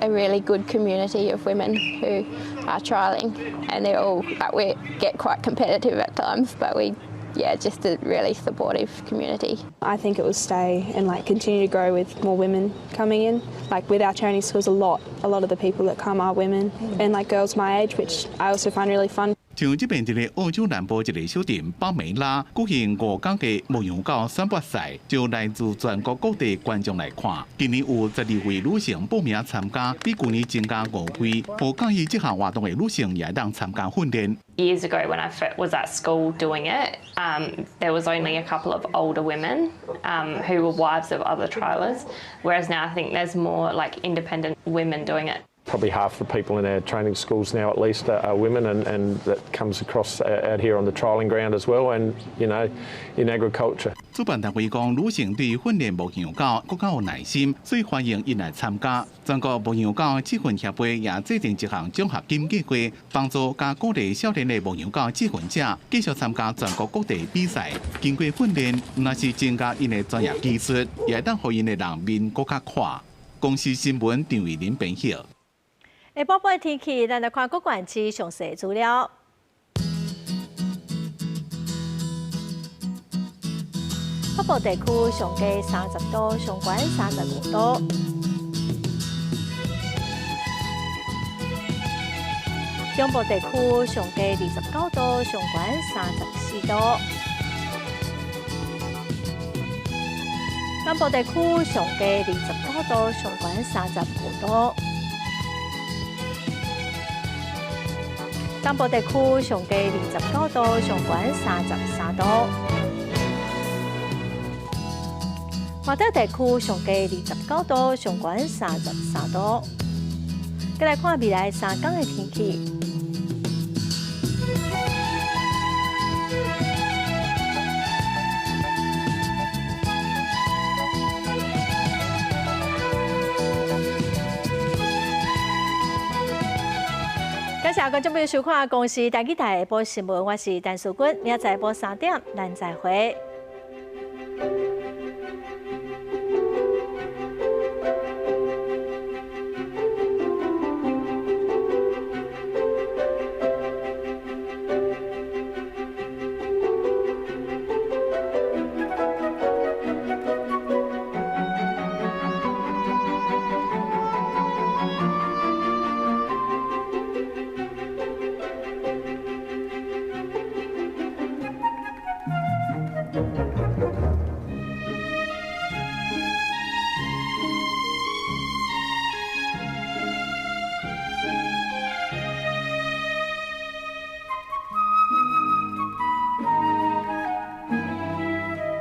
A really good community of women who are trialing, and they're all like we get quite competitive at times, but we yeah, just a really supportive community. I think it will stay and like continue to grow with more women coming in. Like with our training schools, a lot of the people that come are women and like girls my age, which I also find really fun. 像這邊佇咧澳洲南部一个小鎮巴梅拉舉行5天的牧羊狗選拔賽，就來自全國各地觀眾來看。今年有12位女性報名參加，比舊年增加五位。無佮意這項活動的女性也會當參加訓練。 Years ago, when I was at school doing it, there was only a couple of older women who were wives of other trialers, whereas now I think there's more like independent women doing it. Probably half the people in our training schools now, at least, are women, and that comes across out here on the trialling ground as well, and in agriculture. 主辦單位講，女性對訓練牧羊狗閣較有耐心，所以歡迎𪜶來參加。全國牧羊狗試訓協會也制定一項獎學金計劃，幫助佮鼓勵少年的牧羊狗試訓者繼續參加全國各地比賽。經過訓練，毋但是增加𪜶的專業技術，也會當予𪜶的人面閣較闊。公視新聞張慧玲編譯。下晡晡天氣，咱來看各縣市詳細資料。北部地區上低30度，上懸35度。中部地區上低29度，上懸34度。南部地區上低29度，上懸35度。東部地區上低29度，上懸33度。外島地區上低29度，上懸33度。閣來看未來3工的天氣。感謝觀眾朋友收看《公視台語台下晡新聞》，我是陳淑君，明仔載下晡3點，咱再會。